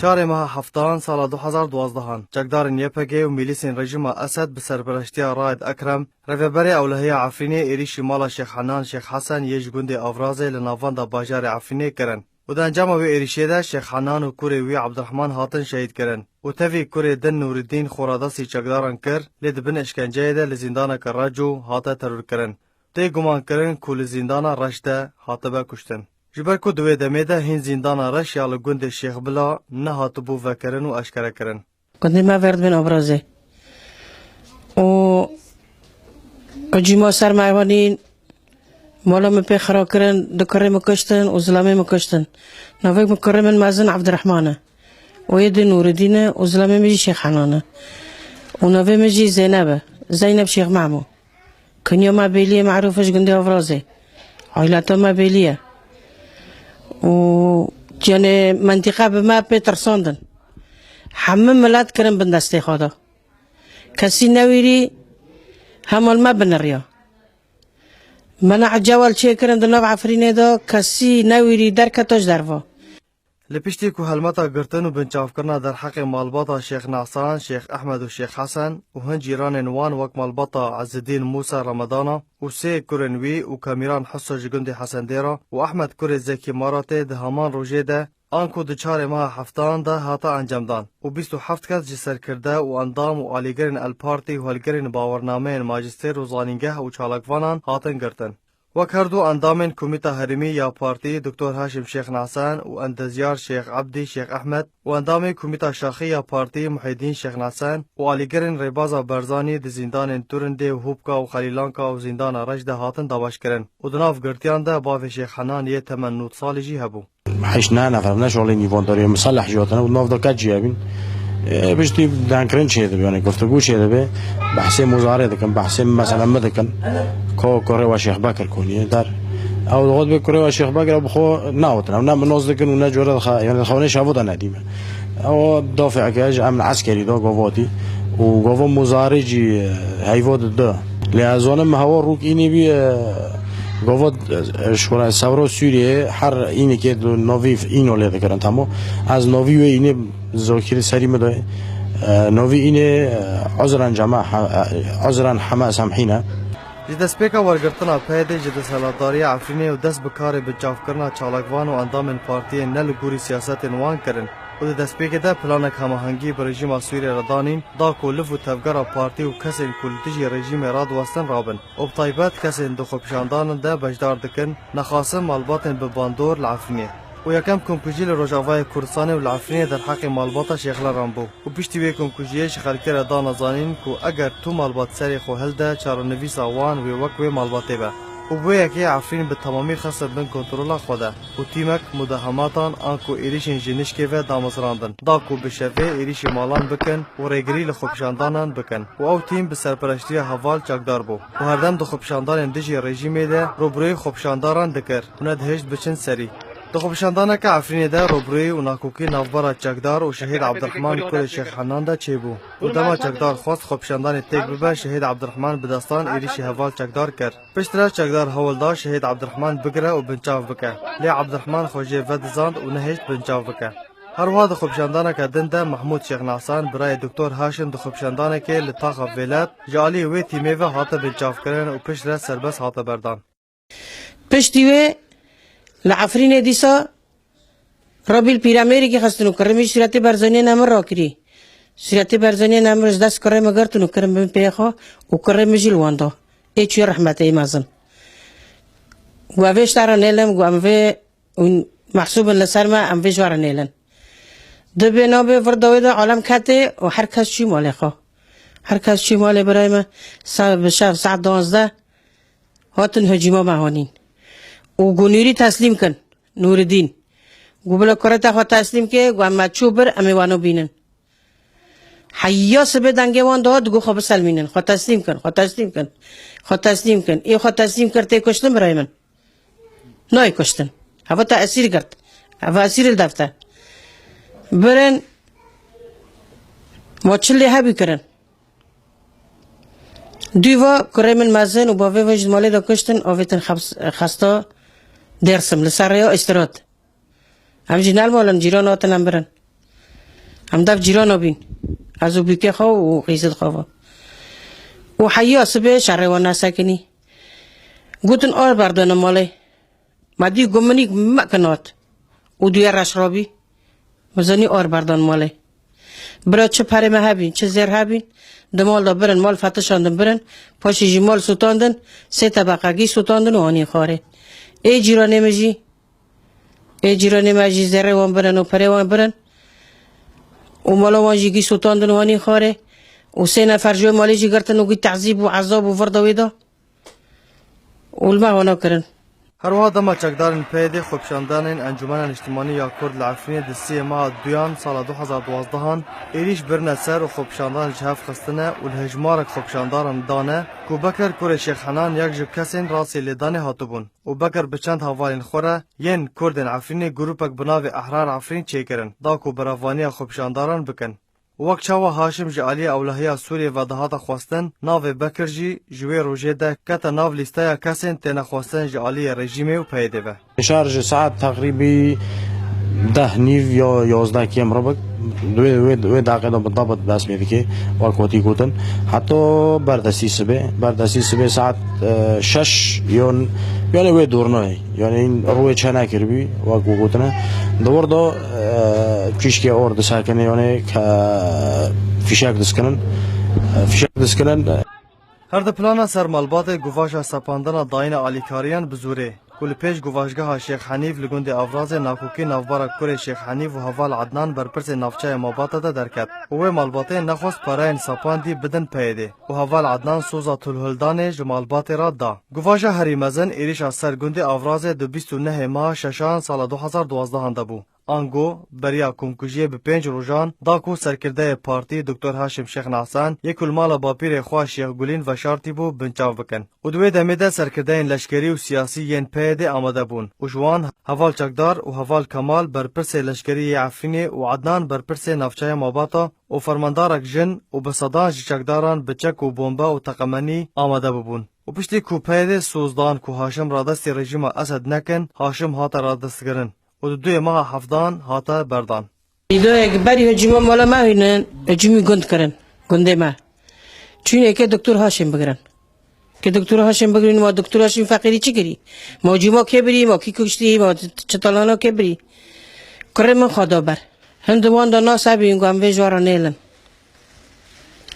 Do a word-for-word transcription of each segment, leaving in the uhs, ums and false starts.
Çarê meha heftan sala du hezar duwazdehan, çekdarên Y P G û milîsên rejîma Esed bi serpereştiya Raed Ekrem, rêveberê ewlehiya Efrînê, êrîşî mala Şêx Henan Şêx Hesen yê ji gundê Avrazê li navenda bajarê Efrînê kirin û di encama wê êrîşê de Şêx Henan û kurê wî Ebdirehman hatin şehîd kirin û tevî kurê din Nûriddîn xwe radestî çekdaran kir, lê di bin îşkenceyê de li zîndaneke Reco hate terorkirin. Tê gumankirin ku li zîndana Reş de hatibe kuştin. Ji ber ku di wê demê de hîn zîndana Reş ya li gundê Şêx Bila nehatibû vekirin û eşkerekirin. Gundê me ver dibin Abrazê. Û cîma ser me evanîn, mala min pê xira kirin, du kurê min kuştin û zilamê min kuştin. Navê min kurê min mezin Evdirehman e. Û yê din Nûridîn e û zilamê min jî Şêx Henan e. Û navê min jî Zeyneb e. Zeyneb Şêx Mehmû. Kinya me Bêliyê, merûf e ji gundê Avrazê. Aîleta me Bêlî ye. Û, yanî, mentîqa bi me pê tirsandin. Hemû milet kirin bin destê xwe de. Kesî newîrî hemal me biniriya. Me ne ecewal çêkirin di nav Efrînê de, kesî newîrî derketa ji derva. Li piştî ku helmeta girtin û binçavkirina derheqê malbata Şêx Nesan, Şêx Ehmed û Şêx Hesen û hin cîranên wan wek malbata Ezidîn Mûsa Remedana û sê kurên wî û Kamîran Hiso ji gundê Hesendêra û Ehmed kurê Zekî Maratê di heman rojê de, anku di çarê meha heftan de hate encamdan û bîst û heft kes ji serkirde û endam û alîgirên El Partî û helgirên bawernameyên majistêr û zanîngeh û çalakvanan hatin girtin. Wek her du endamên Komîta Herêmî ya Partî Doktor Haşim Şêx Nasen û endezyar Şêx Ebdî Şêx Ehmed û endamê Komîta Şaxî ya Partî Muhîdîn Şêx Nasen û alîgirên Rêbaza Barzanî di zîndanên Turindê û Hûbka û Xelîlanka û zîndana Reş de hatin dabeşkirin û di nav girtiyan de bavê Şêx Henan yê temen nod salî jî hebû. Heşt neh nefer ne şolê nîvandariya miseleh jî hatine û nav da keç jî hebîn. E, piştî denkirin çêdibe, yani guftugû çêdibe. Behsê muzarê dikin, behsê mesela min dikin. Ko kurê we Şêx Bekir konî der. Ew digot bê kurê we Şêx Bekir ew bi xwe nawetin. Ew ne min nas dikin û ne cure dixe, yani dixewne şevo de nedîme. Ew dafeke ji emn eskerî da govatî û gova muzarê jî, e, heyva dide. Lê ez zanim hewa rûk înê bî, e, gava, e, ji xwe re Sewra Sûriyê her înekê di novî îno lê dikirin, tamam. Ez novî wê înê zokî li serî min de, e, novî înê, e, uzran cema, ha, e, uzran hema semhîne. Ji destpêka wergirtina P Y D'ê ji desthilatdariya Efrînê û dest bi karê binçavkirina çalakvan û endamên partiyên ne li gorî siyasetên wan kirin û di destpêkê de planek hemahengî bi rejîma Sûriyê re danîn, da ku liv û tevgera partî û kesên ku li dijî rejîmê radiwestin rabin û bi taybet kesên di xwepişandanan de beşdar dikin, nexasim malbatên bi bandor li Efrînê û yekem komkujî li Rojavayê Kurdistanê û li Efrînê derheqê malbata Şêxleran bû û piştî wê komkujiyê ji xelkê re dana zanîn ku eger tu malbat serê xwe hilde, çarenivîsa wan wê wek wê malbatê be û bi wê yekê Efrîn bi temamî xiste bin kontrola xwe de û tîmek mudahematan anku êrîşên ji nişkê ve damezrandin da ku bi şevê êrîşî malan bikin û rêgirî li xwepişandanan bikin û ew tîm bi serpereştiya heval çekdar bû û herdem di xwepişandanên dijî rejîmê de rûbirûyê xwepişandaran dikir û nedihişt biçin serî. Di xwepişandaneke Efrînê de rûbirûyî û nakokî navbera çekdar û Şehîd Ebdirehman kurê Şêx Henan de çêbû û dema çekdar xwest xwepişandanê têk bibe, Şehîd Ebdirehman bi destan êrîşî heval çekdar kir. Piştre çekdar hewl da Şehîd Ebdirehman bigire û binçav bike. Lê Ebdirehman xwe jê vedizand û nehêşt binçav bike. Her wiha di xwepişandaneke din de Mehmûd Şêx Nasan, birayê Doktor Haşim di xwepişandanekê li taxa Vêlet ji aliyê wê tîmê ve hate binçavkirin û piştre serbest hate berdan. Piştî wê li Efrînê dîsa Rabîl Pîramêrîkî xistin û kirimî Sûretê Barzaniyê nemir rakirî. Sûretê Barzaniyê nemir ji dest kurê min girtin û kirin bin pê xwe û kurê min jî li wan da. Ê çûye rehmetê ê mezin. Û ev ê ji te re nêlim, û em vê, û mehsûb in li ser me, em vê ji we re nêlin. Dibê nabê vir dawê de alem ketê û her kes çû malê xwe. Her kes çû malê birayê me, sa-, bi şev saet duwazdeh hatin hicîma me hanîn. Û got Nûrî teslîm kin, Nûridîn. Got bila kurê te xwe teslîm ke, got em me çû bir, em ê wano bînin. Heya sibê dengê wan dihat, digot xwe biselmînin, xwe teslîm kin, xwe teslîm kin, xwe teslîm kin. Ê xwe teslîm kir, tê kuştin birayê min. Nayê kuştin. Heva te esîr girt. Heva esîr li dev te. Birin, ma çi lê hebû kirin. Dû va kurê min mezin û bavê ve ji malê de kuştin, avêtin xebs-, xesta Dêrsim, li ser rêya Îstirat. Em jî nelmalin, cîran hatin em birin. Em dev cîrana bîn. Ez û bûkê xwe û qîzil xwe ve. Û heya sibê şerê wan nesekinî. Gotin, "Ar berdane malê." Me dî guminîk mekinat. Û duye reş rabî. Min zanî ar berdan malê. Bira çi perê me hebîn, çi zêr hebîn, di mal de birin, mal fetişandin birin, paşê jî mal sotandin, sê tebeqegî sotandin û anîn xwarê. Ê cîranê min jî, ê cîranê me jî zêrê wan birin û perê wan birin. Û mala wan jî gî sotandin û anîn xwarê. Û sê nefer ji wê malê jî girtin û gî tehzîb û ezab û vir de wê de. Û li me wana kirin. Her wiha dema çekdarên P Y D'ê xwepişandanên Encûmena Niştimanî ya Kurd li Efrînê di siyê meha duyan sala du hezar duwazdehan êrîş birine ser û xwepişandan ji hev xistine û li hejmarek xwepişandaran dane ku Bekir kurê Şêx Henan yek ji kesên rastî lêdanê hatibûn û Bekir bi çend hevalên xwe re yên Kurdên Efrînê grûpek bi navê Ehrar Efrîn çêkirin da ku berevaniya xwepişandaran bikin. Wek çawa Haşim ji aliyê ewlehiya Sûriyê ve dihate xwestin, navê Bekir jî ji wê rojê de kete nav lîsteya kesên têne xwestin ji aliyê rejîmê û P Y D ve. Şar ji saet teqrîbî deh nîv ya yazdeh kêm re bik. Wê, wê, wê deqê de bi dabet dest pê dike, wek wetî gotin. Heta berdestî sibê, berdestî sibê saet, e, şeş yon, yani wê dornayê. Yani rûyê çe nekiribî, wek ku gotine. Di wir de, e, pişkê or disekine, yani ke fîşek diskinin. E, fîşek diskinin. Her di plana ser malbatê guvaja sepandina dayîna alîkariyan bi zorê, ku li pêş guvaşgeha Şêx Henîf li gundê Avrazê nakokî navbera kurê Şêx Henîf û heval Ednan berpirsê navçeyê Mabata de derket û wê malbatê nexwest pareyên sepandî bidin P Y D'ê û heval Ednan soza Tulhuldanê ji malbatê re da. Guvaja herî mezin êrîşa ser gundê Avrazê di bîst û nehê meha şeşan sala du hezar duwazdehan de bû. Ango, beriya komkujiyê bi pênc rojan da ku serkirdeyê partî Doktor Haşim Şêx Nahsan yê ku li mala bapîrê xwe Şêx Gulîn veşartî bû binçav bikin. Û di wê demê de serkirdeyên leşkerî û siyasî yên P Y D'ê amade bûn û ji wan heval Çekdar û heval Kemal berpirsê leşkerî yê Efrînê û Ednan berpirsê navçeya Mabata û fermandarek jin û bi sedan ji çekdaran bi çek û bombe û teqemenî amade bûbûn. Û piştî ku P Y D'ê soz dan ku Haşim radestî rejîma Esed nekin, Haşim hate radestkirin û di duyê meha hefdan hate berdan. Îdoyek berî hicûma mala me hînin, hicûmî gund kirin, gundê me. Çûnê ke Doktor Haşim bigirin. Ke Doktor Haşim bigirin, ma Doktor Haşim feqîrî çi kirî? Ma hicûma kê birî, ma kî kuştî, ma çi talana kê birî? Kurê min xwe da ber. Hin di wan de nas hebîn, got, "Em vê ji we re nêlin."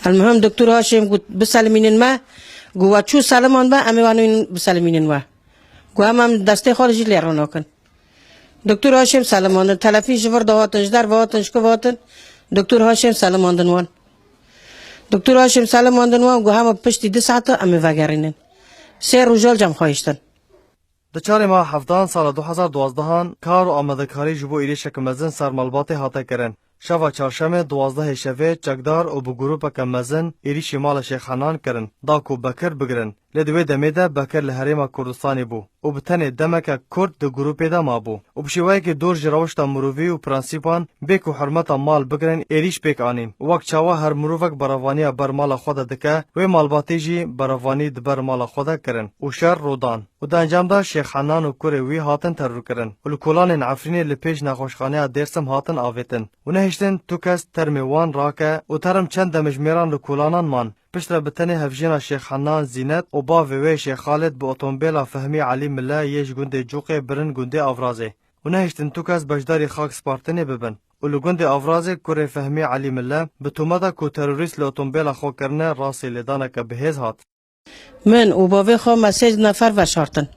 Elmuhim, Doktor Haşim got, "Biselimînin me." Got, "We çû seliman be, em ê wan biselimînin we." Got, "Em, em destê xwe jî lê re nakin." Doktor Haşim selimandin, telefîn ji vir de hatin, ji derve hatin, ji ku ve hatin. Doktor Haşim selimandin wan. Doktor Haşim selimandin wan, got, "Hema piştî du saeta em ê vegerînin." Sê roja li cem xwe hiştin. Di çarê meha heftan sala du hezar duwazdehan kar û amadekarî ji bo êrîşeke mezin ser malbatê hate kirin. Şeva çarşemê duwazdehê şevê çekdar û bi grûpeke mezin êrîşî mala Şêx Henan kirin, da ku Bekir bigirin. Lê di wê demê de Bekir li Herêma Kurdistanê bû û bi tenê demeke kurt di grûpê de mabû û bi şêweyekî dûr ji rewişta mirovî û prensîpan bê ku hurmeta mal bigirin êrîş pêk anîn. Wek çawa her mirovek berevaniya ber mala xwe de dike, wê malbatê jî berevanî di ber mala xwe de kirin û şer rû dan. Û di encam de Şêx Henan û kurê wî hatin terorkirin û li kolanên Efrînê li pêş nexweşxaneya Dêrsim hatin avêtin û nehiştin tu kes termê wan rake û term çend demjimêran li kolanan man. Piştre bi tenê hevjiyana Şêx Henan Zînet û bavê wê Şêx Xalid bi otomobêla Fehmî Elî Mille yê ji gundê Coqê birin gundê Avrazê û nehiştin tu kes beşdarî xak spartinê bibin û li gundê Avrazê kurê Fehmî Elî Mille bi tometa ku terorîst li otomobêla xwe kirine rastî lêdaneke bihêz hat. Min û bavê xwe me sê nefer veşartin.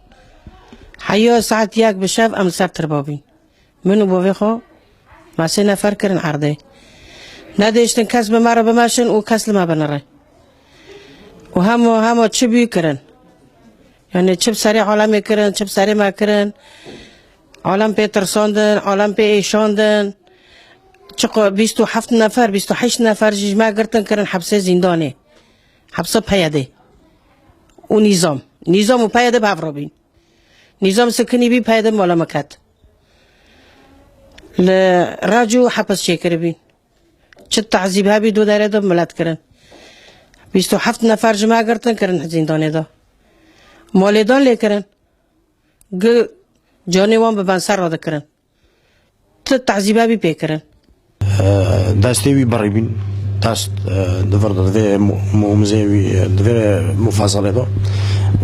Heya saet yek bi şev em li ser tirba bîn. Min û bavê xwe me sê nefer kirin erdê. Nedêştin kes bi me re bimeşin û kes li me binire. Û hema, hema çi bû kirin. Yani çi bi serê alemê kirin, çi bi serê me kirin. Alem pê tirsandin, alem pê êşandin. Çiqa bîst û heft nefer, bîst û heşt nefer jî ji me girtin kirin hepsê zîndanê. Hepsa P Y D û nîzam. Nîzam û P Y D bi hev re bîn. Nîzam sikinî bî, P Y D mala me ket. Li Racû hepis çêkiribîn. Çi tehzîb hebî du derê de milet kirin. Bîst û heft nefer ji me girtin kirin zîndanê de. Ma lêdan lê kirin. Gi canê wan bi benser re dikirin. Ti tehzîbe bî pê kirin. Destê wî birî bîn, dest, e, di vir de, di vê mu-, mûmizê wî, e, di vê mufasalê de.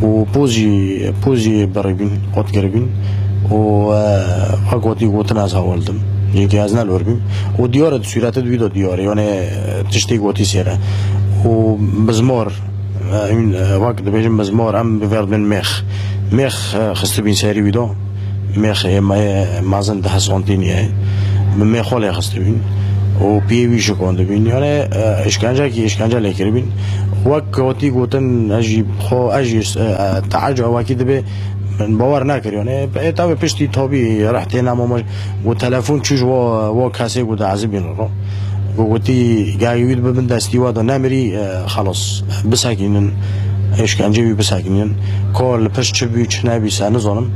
Û poz jî, poz jî birî bîn, qot kiribîn. Û, e, wek gotî gotin ez hewil dim. Cînkî ez ne lor bîm. Û diyar e, di sûretê wî de diyar e. Yani, e, tiştê gotî sêr e. Û bizmor, e, hûn, e, wek dibêjin bizmor, em bi ver dibin mêx. Mêx, e, xistibîn serî wî de. Mêxê me mezin deh santînî ye. Bi mêxolê xistibîn û piyê wî şikandibîn. Yani, e, îşkencekî îşkence lê kiribîn. Wek gotî gotin, ez jî xwe, ez jî, e, e, teaca wekî dibe, min bawer nekir. Yani, e, tabi piştî tabî reh tê nema me got telefon çû ji wa, wa kesê got ezibîn ro. Got gotî, gayî wî dibe bin destî we de nemirî, e, xelas, bisekînin, îşkencê wî bisekînin. Ka li pişt çi bû, çi nebî, se nizanim.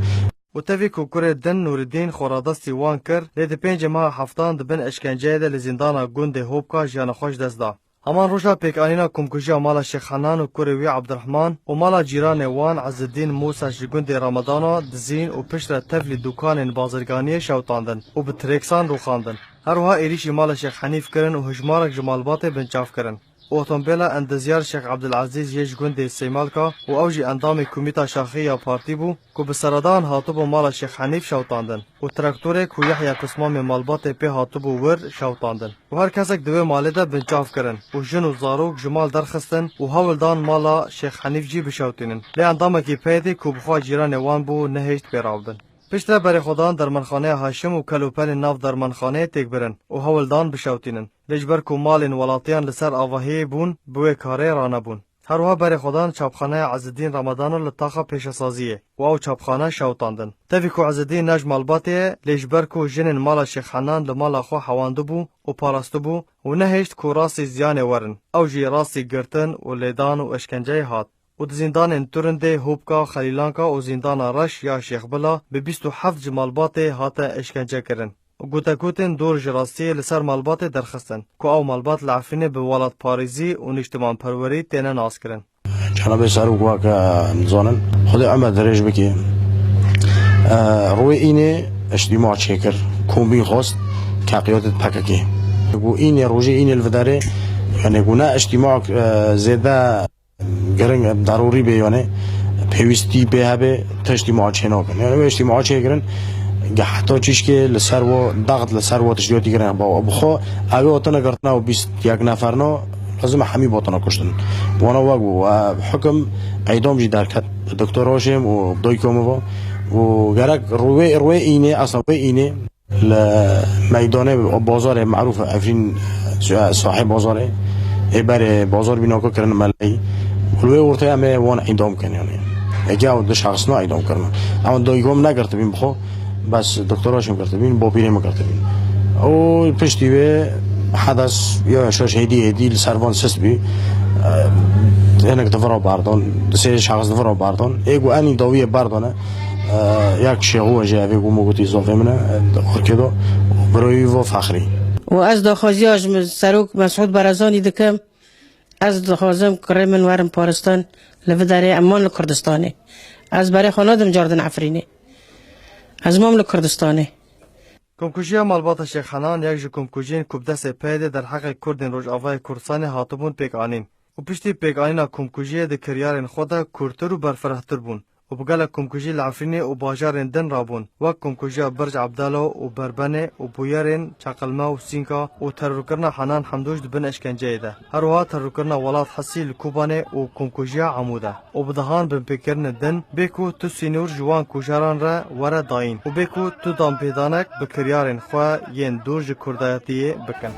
Û tevî ku kurê din Nûridîn xwe radestî wan kir, lê di pêncê meha heftan di bin eşkenceyê de li zîndana gundê Hopka jiyana xwe ji dest da. Heman roja pêkanîna komkujiya mala Şêx Henan û kurê wî Ebdirehman û mala cîranê wan Ezidîn Mûsa ji gundê Remedana dizîn û piştre tevlî dûkanên bazirganiyê şewitandin û bi tirêksan rûxandin. Her wiha êrîşî mala Şêx Henîf kirin û hijmarek ji malbatê binçav kirin. Otombêla endezyar Şêx Ebdilezîz yê ji gundê Seymalka û ew jî endamê Komîta Şaxî ya partî bû ku bi seredan hatibû mala Şêx Henîf şewitandin û traktorê ku Yehya Pismamê malbatê pê hatibû wir şewitandin û her kesek di wê malê de binçav kirin û jin û zarok ji mal derxistin û hewl dan mala Şêx Henîf jî bişewtînin. Lê endamekî peyedê ku bi xwe cîranê wan bû nehêşt pê rabidin. Piştre berê xwe dan dermanxaneya Haşim û kelûpelên nav dermanxaneyê têk birin û hewl dan bişewtînin. Lê ji ber ku malên welatiyan li ser avahiyê bûn, bi wê karê ranebûn. Her wiha berê xwe dan çapxaneya Ezidîn Remedana li taxa pêşesaziyê û ew çapxane şewitandin. Tevî ku Ezidîn ne ji malbatê ye, lê ji ber ku jinên mala Şêx Henan li mala xwe hewandibû û parastibû û nehêşt ku rastî ziyanê werin, ew jî rastî girtin û lêdan û eşkenceyê hat. û di zîndanên Turindê, Hopka, Xelîlanka û zîndana Reş ya Şêxbila bi bîst û heft ji malbatê hate eşkence kirin. Gotekotên dor ji rastiyê li ser malbatê derxistin ku ew malbat li Efrînê bi welatparêzî û nîştimanperwerî têne naskirin. Cenabê Serok weke em dizanin, Xwedê emer dirêj bike. E, rûyê înê îctîma çêkir, kombîn xwest, teqiyatê P K K. Ku înê, rojê înê li vidarê, yani ku ne îctîma, e, zêde giring, darûrî bê, yani pêwîstî pê hebe, tiştî ma çê nakin. Yani wê tiştî ma çê kirin, ge heta çîşkê li ser wo, daxt li ser wo tiştiyotî kirin. Ba, bi xwe, ev ê otine girtina û bîst yek neferna, lazim e hemî botine kuştin. Wana wek bû, e, hukum eydam jî derket. Doktor Haşim û Doykomova û gerek rû-, wê, rûyê înê, esna wê înê, Li meydanê bazarê merûf e Efrîn, sahê bazarê, ê berê bazar bînako kirin meleyî. Li wê ortê em ê wan îdam kin, yani. Eke ew du şexsna îdam kirine. Ew doykom negirtibîn bi xwe, bes doktora şim girtibîn, bopîrê min girtibîn. Û piştî wê hedes ya şaş hêdî hêdî li ser van sist bî. Hinek di vira berdan, sê şexs di vira berdan. Ê ku enî dawiyê berdane, Yek şêxû e jî evê ku min gotî zafê min e, di orkê de, û birayî va Fexrî. Û ez daxwaziya ji min Serok Mesûd Barazanî dikim, ez dixwazim kurê min werin paristan li vê derê, em man li Kurdistanê. Ez berê xwe nadim cardin Efrînê. Ez mam li Kurdistanê. Komkujiya malbata Şêx Henan yek ji komkujiyên ku bi destê peyê de derheqê Kurdên Rojavayê Kurdistanê hatibûn pêkanîn û piştî pêkanîna komkujiyê di kiryarên xwe de kûrtir û berfirehtir bûn. û bi gelek komkujî li Efrînê û bajarên din rabûn, wek komkujiya Birc Ebdalo û Berbenê û bûyerên Çeqilme û Sînka û terorkirina Henan Hemdû ji di bin eşkenceyê de. Her wiha terorkirina Welat Hesî li Kobanê û komkujiya Amûde û bi dehan binpêkirinên din bê ku tu sînor ji wan kujaran re were dayîn û bê ku tu danpêdanek bi kiryarên xwe yên dûr ji kurdayetiyê bikin.